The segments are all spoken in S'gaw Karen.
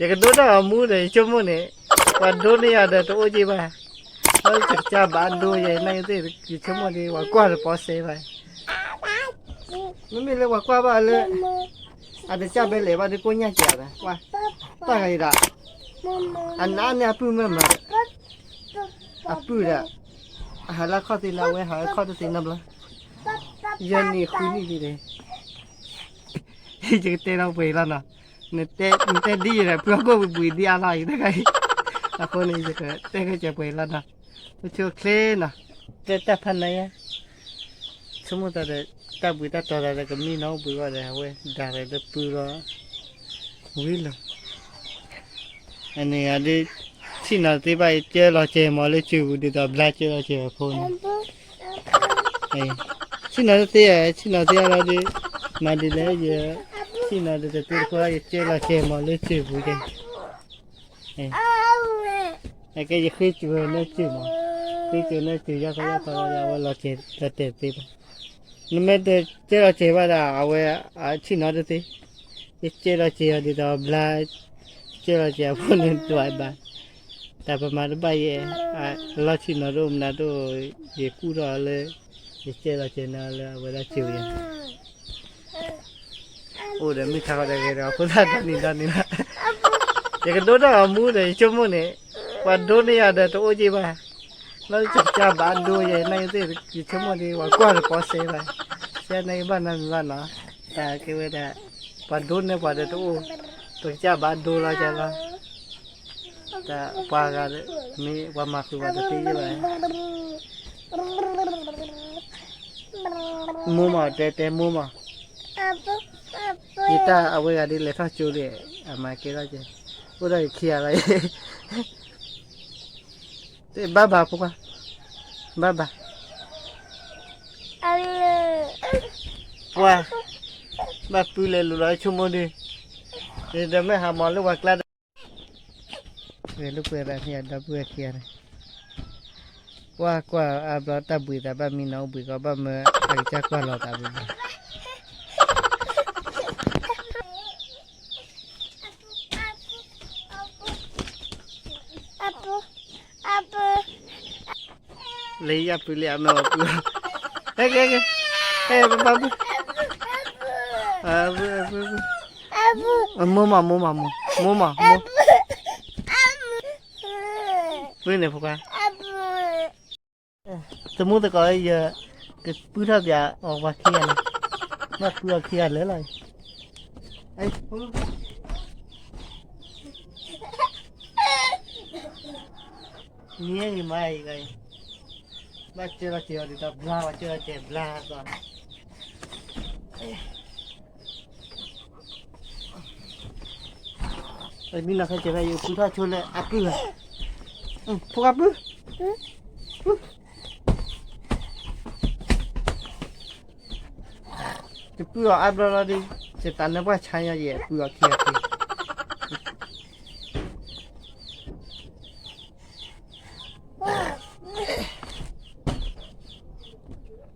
ယကဒိတၢ်အီၤမူဒီး ယဆိကမိၣ်န့ၣ်, ပှၤဒိန့ၢ်ယၤဒီးတအိၣ်က့ဘၣ်, လၢယကစၢ်ဘၣ်ဒိယဲ နာ်က့သ့ၣ် ယဆိကမိၣ်ဒီး ပှၤကွၢ်တပီစဲဘၣ်, မ့မ့ၢ်လၢပှၤကွၢ်ဘၣ်လၢ အတကၢ်ဘဲလဲၤဘၣ်ဒီးကိၣ်ညၣ်ကဲးဒီး ပှၤတၢ်ဂၤအံၤဒီး အနးန့ၢ်အပုၢ်မ့ၢ်မးဒီး အပုၢ်ဒီး အဟးလၢခီၣ်သ့လၢအဝဲဟးလၢခီၣ်တသ့နီတဘျီ, ယဲန့ၣ်ဃုနံၣ်လံဒီး ယကတဲလီၤပှဲၤလီၤနီၤ, နတဲဒ်အံၤဒီး ဖုအီၣ်ကိၣ်ဘှံးဘှံးဒ်အါလီၤအံၤတခါအံၤ, အဃိန့ၣ် ယကတဲခဲကဲပှဲၤလီၤနီၤ, အိၣ်ဆူၣ်အိၣ်ချ့နီၤ, တဲတၢ်ဖးနါယါ, ဆိကမိၣ်သးဒီး တၢ်ဘှံးတၢ်တီၤသးဒီးကမံနီၤအိၣ်ဘှံးဂီၢ်ဒီး အဝဲဒၣ်ဝဲလၢပုၢ်လီၤ, ဝံၤလီၤ အန့ၣ်ဂၤဒ် ဆ့ၣ်နီၤတသ့ဘၣ် ကဲလီၤကဲမးလၢစၢၤပူၤ ဒ်သိးဘျါကဲလီၤကဲအဖိန့ၣ်, ဆ့ၣ်နီၤတသ့ဧါ, ဆ့ၣ်နီၤသ့အါလီၤဒ်, မၤဒ်လဲၣ်ယ, ဆ့ၣ်နီၤတသ့တခိၣ် ယကဲလီၤကဲမးလၢစၢၤပူၤကဲ, အကဲယဃ့စၢၤနၢစၢၤမး, ဃ့စၢၤနၢစၢၤ ယါခီယါခီလီၤ ယဝဲလီၤကဲလီၤတဲာ်တသ့ဘၣ်, နမ့ၢ်တကဲလီၤကဲဘၣ်ဒီး အဝဲဆ့ၣ်နီၤတသ့, ယကဲလီၤကဲအီၤဒ်သိးဘျါ, ကဲလီၤကဲအဖိန့ၣ်ဒွးဘၣ်, တၢ်ပမၤတဘၣ်ယဲ, လီၢ်ဆ့ၣ်နီၤတအိၣ်မနုၤတအိၣ်, ယကူၣ်ထီၣ်အီၤလၢ ယကဲလီၤကဲနၤလၢအဝဲဒၣ်စၢၤယၤ အိၣ်ဒီးမုၢ်ဆါခီဒီးဂ့ၤဒီး ဖိသၣ်ဒီနံၤဒီနံၤလီၤ, ယကဒိတၢ်အီၤမူဒီး ယဆိကမိၣ်န့ၣ်, ပှၤဒိန့ၢ်ယၤဒီးတအိၣ်က့ဘၣ်, လၢယကစၢ်ဘၣ်ဒိယဲ နာ်က့သ့ၣ် ယဆိကမိၣ်ဒီး ပှၤကွၢ်တပီစဲဘၣ်, ကဲနာ်က့ဘၣ်နီတမံၤဘၣ်နီၤ, တၢ်ကဲဝဲဒၣ်, ပှၤဒိန့ၢ်ပှၤဒီးတအိၣ်, ပကစၢ်ဘၣ်ဒိလီၤကဲလီၤ, တၢ်ပှၤဂၤဒီး မ့ၢ်ပှၤမၤဃုာ်ပှၤတသ့ယဲဘၣ် မိၢ်မး တဲတဲမိၢ်မး, ယတၢ်အဝဲဂၤဒ်လဲၤထီၣ်ကၠိလံ, အမၤကဲထီၣ်ကဲ, အိၣ်ဒီးယခံဂၤလီၤ, ဘၣ်ဘၣ်ဖိခွါ, ဘၣ်ဘၣ်, ပှၤ, ဘၣ်ပုၢ်လဲၤလူၤလီၤဆိကမိၣ်ဒုး, ဒီးမ့ၢ်ဟးမၤလၢပှၤကျါဒီး ဂဲၤလိာ်ကွဲသးန့ၣ် အဒီပုၢ်ဝဲၢ်ခံဂၤန့ၣ်, ကွၢ်ကွၢ်အါဘျီတၢ်ဘှံးသးဘၣ်မံနီၤအိၣ်ဘှံးကီး ဘၣ်မၢအကစၢ်ကွၢ်လီၤသးဘၣ်ဘၣ် လၢယပုၢ်လံအမ့ၢ်အပုၢ်, ဟဲက့ၤက့ၤ, ဟဲပပၢ်ပုၢ်, အပုၢ်အပုၢ်, မိၢ်မးမိၢ်မးမိၢ်, မိၢ်မးမိၢ်, ပုၢ်န့ၣ်ဖိခွါ, သမူသကိး ယကပုၢ်ထီၣ်ပၠးအီၤပှၤခံဂၤန့ၣ်, ဘၣ်ပုၢ်အီၤခံဂၤလၢာ်လီၤ, မ့ၢ်ဂ့ၤမးအံၤ, ဘၣ်ကၢလီၤကဲအီၤဒ်သိးဘျါ, ဘၣ်ကၢလီၤကဲဘျါသိး, မ့ၢ်နီၢ်ခဲကဲဖဲယပုၢ်ထီၣ်ဆိလၢအပုၢ်ဘၣ်, ဖိခွါပုၢ်, ပုၢ် တပုၢ်အီၤအါဘျီလီၤဒီး, ယတၢ်နၢပှၢ်ဆါညါယဲ ပုၢ်အီၤခံဂၤခံဂ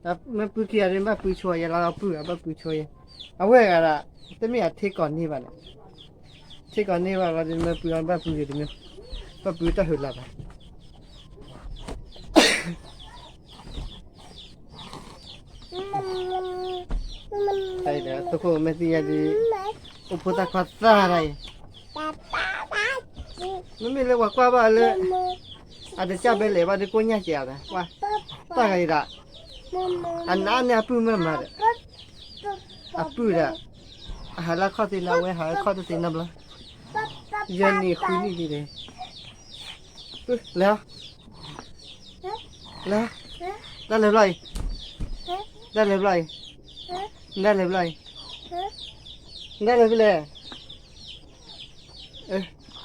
ၤ, မ့ၢ်ပုၢ်ခံဂၤဒ် ဘၣ်ပုၢ်ဆိယဲလီၤ, ပုၢ်ဂၤဘၣ်ပုၢ်ဆိယဲ, အဝဲဂၤဒီး တမ့ၢ်အထ့ကီၢ်န့ၢ်ဘၣ်န့ၣ်, ထ့ကီၢ်န့ၢ်ဘၣ်လီၤဒီး မ့ၢ်ပုၢ်အီၤဘၣ်ပုၢ်ဂ့ၤတမ့ၢ်, ဘၣ်ပုၢ်တၢ်ဟုးလီၤဘၣ် တၢ်အံၤဒီး သုးခိၣ်မဲာ်သ့ၣ်ညါဒ်, အိၣ်ဖိသၣ်ခွါသၣ်တၢ်အံၤ, မ့မ့ၢ်လၢပှၤကွၢ်ဘၣ်လၢ အတကၢ်ဘဲလဲၤဘၣ်ဒီးကိၣ်ညၣ်ကဲးအီၤဒီး ပှၤ, တၢ်ဂၤအံၤဒီး အနးန့ၢ်အပုၢ်မ့ၢ်မးဒီး အပုၢ်ဒီး အဟးလၢခီၣ်သ့လၢအဝဲဟးလၢခီၣ်တသ့နီတဘျီ, ယဲန့ၣ်ဃုနံၣ်လံဒီး, လဲၤ, လဲၤ, ဒၣ်လဲၤဘျီအံၤ, ဒၣ်လဲၤဘျီအံၤ, ဒၣ်လဲၤဘျီအံၤ, ဒၣ်လဲၤဖဲလဲၣ်,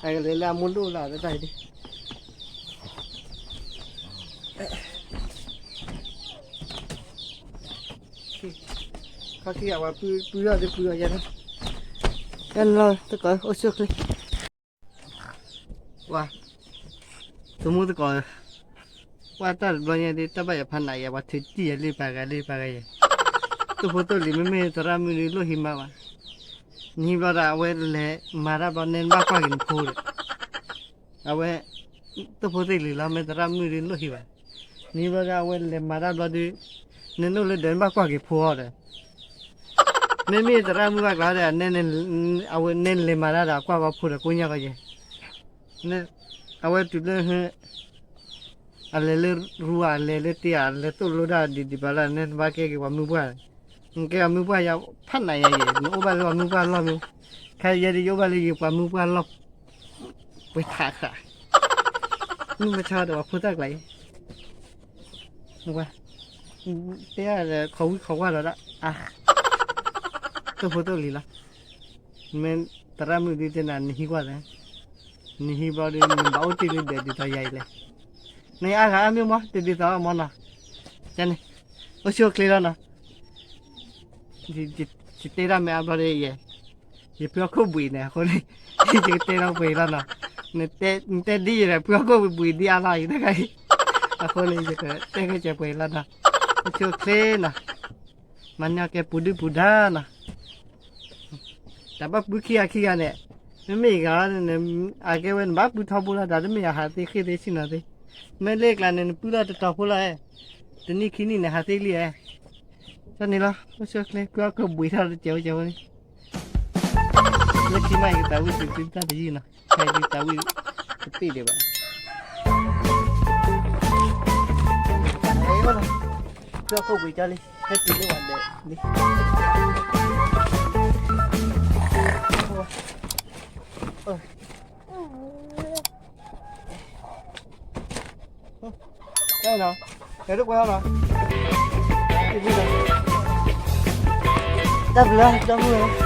အကလဲၤလၢအမိၢ်ဒိၣ်လၢအတၢ်အံၤဒ် ခီခံဂၤဝဲပုၢ်, ပုၢ်ထီၣ်ဒီးပုၢ်အီၤယဲ, ယဲန့ၣ်လီၤသကိး အိၣ်ဆူၣ်အိၣ်ချ့, ဝါ, သမူသကိး, ကွၢ်တၢ်တဘျီညါဒ် တၢ်ဘၣ်ယၤဖးနးယဲ ပှၤထုးတံၢ်ယဲလံပှၤဂၤလံပှၤဂၤယဲ, သိၣ်ဖိသိၣ်လံၤမ့မ့ၢ်သရၣ်မုၣ်ဒ်လိၣ်ဟံးမးဘၣ်, နဟံးဘျီဒီး အဝဲလဲၤမၤတၢ်ဘျီ နဲနဘၣ်ကွၢ်က့ၤနဖိဒီး, အဝဲ တိၢ်ဖိသ့ၣ်လံၤလီၤ မ့ၢ်သရၣ်မုၣ်ဒုးလိၣ်ဟံၣ်ဘၣ်. နဟံးဘျီဒီး အဝဲလဲၤမၤတၢ်ဘျီဒုး, နဲနအိၣ်လၢဒီးနဘၣ်ကွၢ်က့ၤဖိအီၤဒီး, မ့မ့ၢ်သရၣ်မုၣ်ဘၣ်ကျါဒီး အဝဲနဲနလဲၤမၤတၢ်ဒီး အကွၢ်က့ၤဖိဒီးကိးညါကီးယဲၢ် အဝဲတုၤလၢ အလဲၤလၢရူ အလဲၤလၢတ့ အလဲၤသိၣ်လိတၢ်ဒံးဒံးဘၣ်လၢ နဲနဘၣ်ကဲက့ၤပှၤမုၢ်ပှၢ်, နကဲပှၤမုၢ်ပှၢ်ယါဖးနးယါယဲၢ် နအိၣ်ဘၣ်လၢပှၤမုၢ်ပှၢ်လီၢ်မ့ၢ်, ခဲယဲဒုးယအိၣ်ဘၣ်လၢယပှၤမုၢ်ပှၢ်လီၢ်, ပှဲၤထးဃာ်, မုၢ်မဆါဒီးပှၤဖိသၣ်ကျါအံၤ, တဲခီဝံခီဝါဒီးဒၣ်, တိၢ်ဖိတိၢ်လံၤလီၤ. မ့ၢ်သရၣ်မုၣ်ဒုးတဲနၤ နဟံးကွၢ်သ့, နဟံးဘျီဒီး နဘၣ်အိၣ်တ့ၢ်လၢဒဲးဒ်သိးယၤအံၤလဲၣ်. မ့ၢ်အါဂၤအါမ့ၢ်မီၢ် တဒ်သိးအီၤမီၢ်နီၤ, န့ၣ်, အိၣ်ဆူၣ်အိၣ်ချ့လီၤနီၤ. ယတဲတၢ်မ့ၢ်အါဘျီဒီးယဲၢ်, ယဖုအခိၣ်ဘှံးန့ၣ် အဃိန့ၣ်, ယကတဲလီၤပှဲၤလီၤနီၤ. နတဲဒ်ယဲၢ်ဒီး ဖုအခိၣ်ဘှံးဒ်အါလီၤအံၤတခါအံၤ, အဃိန့ၣ် ယကတဲကဲပှဲၤလီၤနီၤ. အိၣ်ဆူၣ်အိၣ်ချ့နီၤ, မၤန့ၢ်ကဲပူၤဒုၣ်ပူၤဒါနီၤ. တၢ်ဘၣ်ပုၢ်ခံဂၤခံဂၤန့ၣ်, မ့မ့ၢ်ယဂၤန့ၣ်, အကဲဝဲနဘၣ်ပုၢ်ထီဘိလီၤ တၢ်တမ့ၢ်ယဟးသ့ဃ့ၢ်သ့ဆ့ၣ်နီၤသ့, မ့ၢ်လၢကျါန့ၣ် နပုၢ်ထီတတီၤဖိလီၤ, တနံၣ်ခံနံၣ်န့ၣ် ဟးသ့လံဧါ. တၢ်န့ၣ်လီၤ အိၣ်ဆူၣ်အိၣ်ချ့ ဖုအခိၣ်ဘှံးထီၣ်တစဲးဝဲစဲးဝဲလံ, လၢခံမးယကသးဝံၣ်သုတၢ်တယုၢ်နီၤ, ဟဲဒုးသးဝံၣ်တပ့ၢ်ဒံးဘၣ်. ဖုအခိၣ်ဘှံးကၢလံ, ဟဲတုၤလၢဝဲဒၣ်လံ. တၢ်ဘျုး, တၢ်ဘျုး,